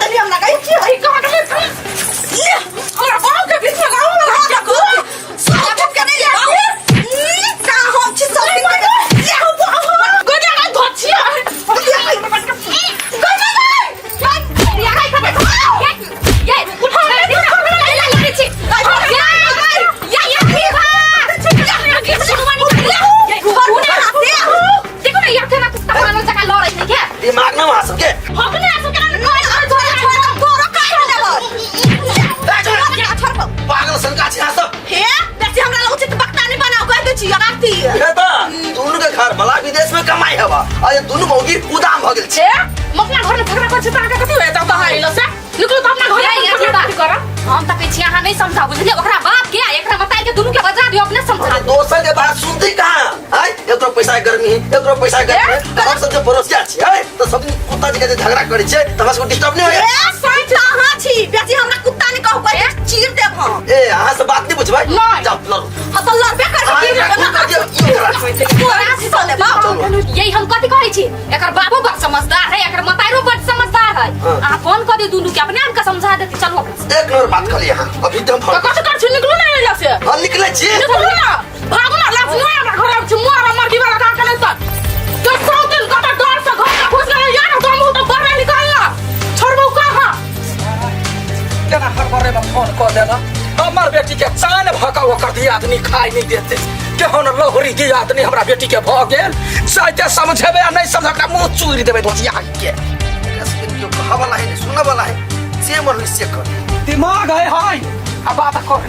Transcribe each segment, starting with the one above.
देली हमरा गई की ई कहाँ के ले हमरा बाप के बीच में गाँव में रख के सब के नहीं ले का हम छी सब दिन के गोजा ना धोछिया दिमाग ना वहाँ सबके पागल सन का छी यहाँ सब हे त दुनू के घर भला विदेश में कमाई हवा आ ये दुनू मौगी उदाम भ गेल छै निकलू तो अपना घर करब। हम तऽ कहै छी अहाँ नहि समझाउ, बुझलियै? ओकरा बाप के आ एकरा मताई के दुनू के बजा दियौ, अपने समझा दियौ। दोसर के बात सुनती कहाँ आय? एकरो पैसा के गर्मी है, एकरो पैसा के गर्मी है। हम सब जे पड़ोसिया छी आय त सब दिन कुत्ता जी के जे झगड़ा करै छै त हमरा सबके डिस्टर्ब नहीं होइया। चीर देब हम। ए अहाँ से बात नहीं बुझबै। नहीं। जाओ लड़ू। हम तो लड़बे आय, करबै। राखू, कर दियौ, ई करा। तोरा से चले बाप। यही हम कथी कहै छी, एकर बापो बड़ समझदार है, एकर मताइरो बड़ समझदार है। हाँ। अहाँ फोन कऽ दियौ दुनू के, अपने आप के समझा देती। चलू अपने से। एक नंबर बात कहलियै अहाँ। अभी तो हम तो फोन कथी कर छी? निकलू ना एहिजा से। हम निकलै छी। निकलू ना, भागू ना। लाज नहीं हमरा घर आबै छी मोर मर्गी वाला का के नहीं तो सौ दिन कत डर से घर में घुस गेलै यार, तो हम तो बाहर निकलना छोड़बौ कहाँ? केना हड़बड़े में फोन कऽ देला? हमर बेटी के चान भऽ कऽ ओकर दियादनी खाय नहि देते। केहन लहरी दियादनी हमरा बेटी के भऽ गेल। जाइते समझेबै आ नहि समझ ओकरा मुँह चूरि देबै धोतिया के। एकरा सबके केओ कहऽ वाला है नहीं सुनऽ वाला है, जे मन होइ से कर। दिमाग है हाय आ बात कर।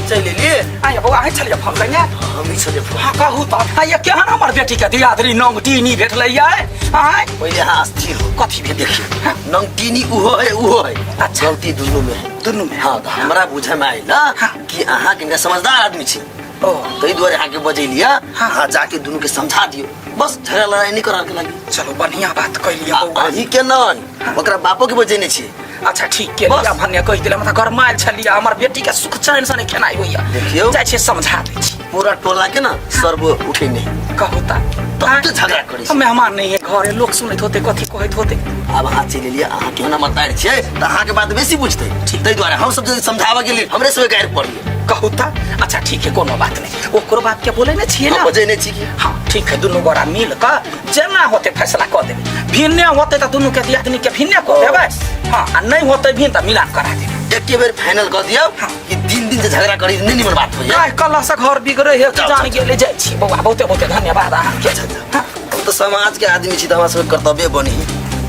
चलि एलियै? आइ बौआ, अहीं छलियै फोन कयने? हम ई छलियै फोन। हाँ, कहू तऽ आइ केहन हमर बेटी के दियादनी नंगटीनी भेटलै यै आँय? पहिले अहाँ स्थिर हो। कथी भेल? देखियौ, नमकीनी उहो है उहो है। अच्छा। गलती दुनू में है। दुनू में? हाँ, तऽ हमरा बुझे में आयल ना हाँ। कि अहाँ के समझदार आदमी छी। ओ। ताहि दुआरे अहाँके बजेलियै। हाँ। अहाँ जाके दुनू के समझा दियौ, बस झगड़ा लड़ाई नहीं करऽ के लागी। चलू, बढ़िया बात कहलियै आ बौआ। अहीं के नहि, ओकरा बापो के बजेने छियै। अच्छा ठीक के बस। लिया भन्ने कहि देले, मतलब गरमायल छलियै, हमर बेटी के सुख चैन से नहि खेनाइ होइया। देखियौ। जाइ छियै, समझा दै छी। पूरा टोला के ना सर्व उठेने। कहू तऽ। तते झगड़ा करै छै। मेहमान नहीं है घरे, लोग सुनैत होते, कथी कहैत होते। आब अहाँ चलि एलियै, अहाँ केहन हमर छियै तऽ अहाँके बात बेसी बुझतै। ताहि दुआरे हम सब जे समझाबऽ गेलियै हमरे सबके गारि पड़लै। कहू तऽ। अच्छा ठीक है, कोनो बात नहीं, ओकरो बाप के बोले ने छियै ना? हम बजेने छी की। हाँ ठीक है, दुनू गोरा मिल कऽ जेना होते फैसला कऽ देबै। भिन्ने होते तऽ दुनू के दियादनी के भिन्ने कऽ देबै। हाँ, आ नहीं होते भिन्न तऽ मिलान करा देबै। एके बेर फाइनल कऽ दियौ हाँ। कि दिन दिन जे झगड़ा करी नहि निमन बात होइया। काय कलह से घर बिगड़े है। जाओ, जान जाओ। गेले। जाइ छी बौआ, बहुते बहुते धन्यवाद अहाँके। अच्छा, अच्छा। हम तऽ समाज के आदमी छी तऽ हमरा सबके कर्तव्य बनी।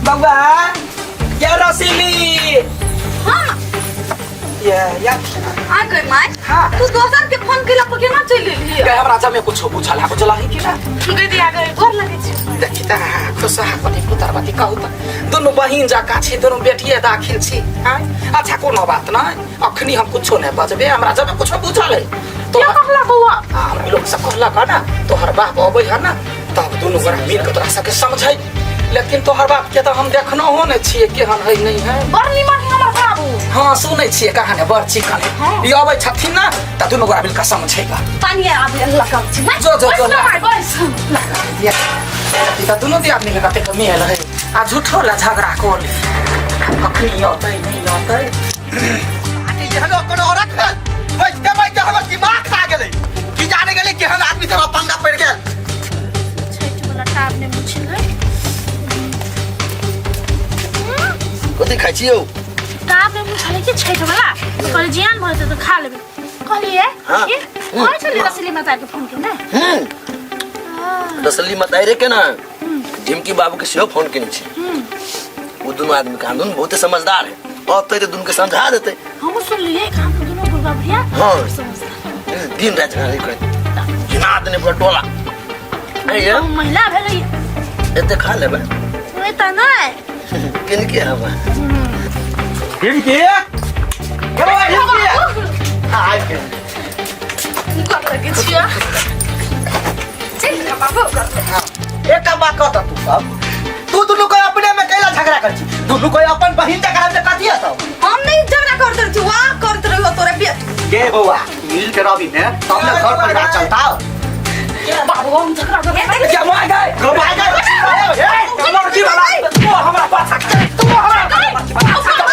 बौआ ये रसीली। हाँ। ये या। आ गई माय। हाँ। तू दोसर के फोन केला पर केना चलि एलिही? गए, हमरा जमे कुछो बुझल है, बुझल है कि ना? गई दिया गई, गोर लगे छी। देखी तऽ खुश पति पुतरवती। कहू तऽ, दुनू बहिन जकाँ छी, दुनू बेटिए दाखिल छी आँय? अच्छा कोनो बात नहि, अखनी हम कुछो नहि बजबे, हमरा जब कुछो बुझल है तो। क्या कहला बौआ? हाँ, हमरा लोग सब कहलक है ना, तोहर बाप अबै है ना तब दुनू गोरा मिल के तोरा सबके समझै, लेकिन तोहर बाप के तऽ हम देखनो हो ने छियै, केहन है नहीं है। बड़ निमन है हमर बाबू। हाँ, सुनै छियै कहानी, बड़ चिकन है। हाँ। ई अबै छथिन ना तऽ दुनू गोरा मिल के समझेगा। पानी आबे लगल छी। जो जो जो। बैस ना माय, बैस। दिया ई तऽ दुनू दियादनी के कतेक मेल है आ झूठो ला झगड़ा कऽ ले। अखनी अतै नहि अतै। एहनो कोनो औरत भेल? बैठते बैठते हमर दिमाग खा गेलै। की जाने गेलै केहन आदमी से हमरा पंगा पड़ि गेल। छठि वाला टाब ने मुछलै। कथी खाइ छी यौ? टाब ने मुछलै के छठि वाला, तो कहली जियान भऽ जेतै तऽ खा लेबै। कहलियै हाँ। की कहै छलियै रसली माता के फोन केने? हम्म, रसली मताई के ना ढिमकी बाबू के सेहो फोन केने छी। ओ दुनू आदमी कहाँ दुनू बहुते समझदार है, अतै तऽ दुनू के समझा देतै। हमहूँ सुनलियै कहाँ तो दुनू बुढ़बा बुढ़िया हाँ। समझदार। दिन राति झगड़ा करैत घिना देने पूरा टोला। ए ये हम महिला भेलै। एते खा लेबै? ओए तऽ नहि। किनके हवा। हिमकी, हेलो हिमकी। आबि गेल। गोर लगै छियै। चलि ना बाबू। एकटा बात कहता, तू सब तू दुनू कोई अपने में कैला झगड़ा कर छी? दुनू कोई अपन बहिन जकरा से कथी है सब? हम नहीं झगड़ा करते रही, वाह करते रहो तोरे बेट के बौआ, मिल के रवि ने तब ने घर परिवार चलता। बाबू, हम झगड़ा करबै? क्या मार गए? गमाय गए। लड़की वाला तू हमरा पाछा, तू हमरा पाछा।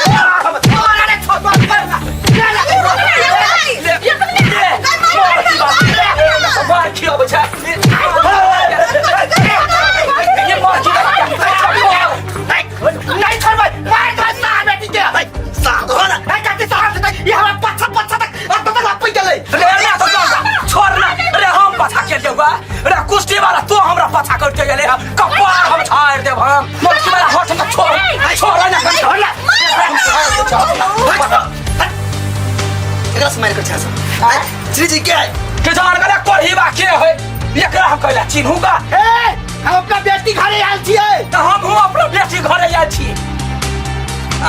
से मार कर छा सब श्री जी के है के जान गले कोढ़ीबा के है एकरा हम कहला चिन्हू का ए हम अपना बेटी घरे आयल छियै तऽ हम हूँ अपना बेटी घरे आयल छी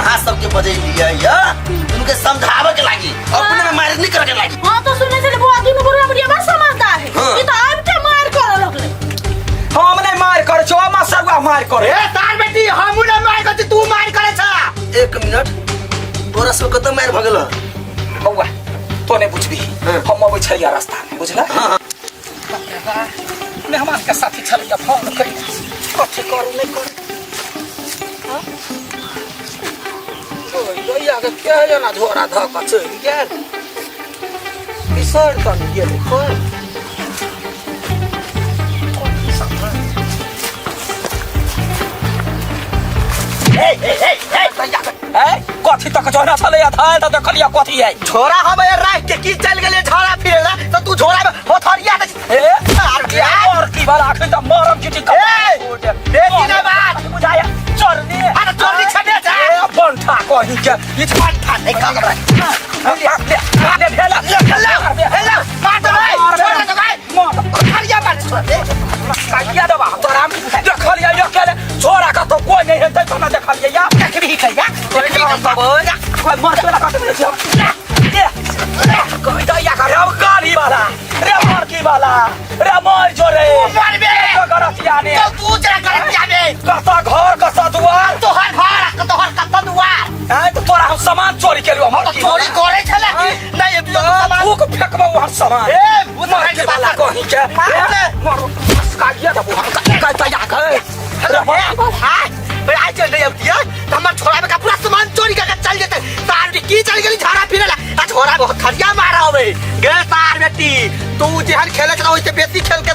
अहाँ सबके बजैलियै या उनके समझावे के लागी अपने में मार नहीं करे के लागी हां तो सुने छले बुआ दुनू बुढ़िया बुढ़िया बड़ समझदार है हाँ। ई तो आब के मार करे लगले हम नहीं मार करे छो मसरुआ मार करे ए तार बेटी हमू ने मार करे तू मार करे छा एक मिनट तोरा सब कतऽ मार भऽ गेल बौआ तो नहीं बुझबी हाँ। हम अबै छलियै रास्ता में बुझला हाँ। मेहमान के साथी छलियै फोन करी कथी करू नहीं करू ओइ के के जना झोरा धऽ कऽ चलि गेल बिसरि तऽ नहि गेलै कोइ कथी तक झोरा छलै धाय तऽ देखलियै कथी है झोरा हम राख के की चल गेलै झोरा फिरला तऽ तू झोरा में होथरिया दे ए और की बार आखिर त मरम चिटी का ए, बेटी ना बात। बुझाया चोरनी अरे चोरनी छबे जा। ए बंठा कहि के ई बंठा नहीं कह ले ले ले भेला ले ले ले मार दे भाई छोड़ दे भाई मार होथरिया मार छोड़ दे काटिया दबा तोरा देखलियै यो केले छोरा का तो कोई नहीं हेतै तो ना देखलियै या देखबी कहिया देखबी कोई मर के काट दे छी ले कोई दया कर अब गाली वाला रे मरकी वाला रे मर जो रे तू मरबे। तो गरतिया ने तो तू जरा गलतिया में कता घर कता दुआर तोहर घर तोहर कत दुआर हैं तो तोरा हम सामान चोरी केलियो तो मरकी चोरी करे छला कि नहीं अभी तो सामान थूक फेंकबो वहाँ सामान ए, भूत मरकी वाला कहीं के मार दे। मारो काटिया दबो हम का दया कर हेलो हां बे आज चल नहीं अबतिया त हमर छोरा में का पूरा सामान चोरी करके चल जेते तार की चल गेली झाड़ा फिरेला आ छोरा बहुत खरिया मारा होबे गे तार बेटी तू जेहन खेले छला ओइसे बेसी खेल के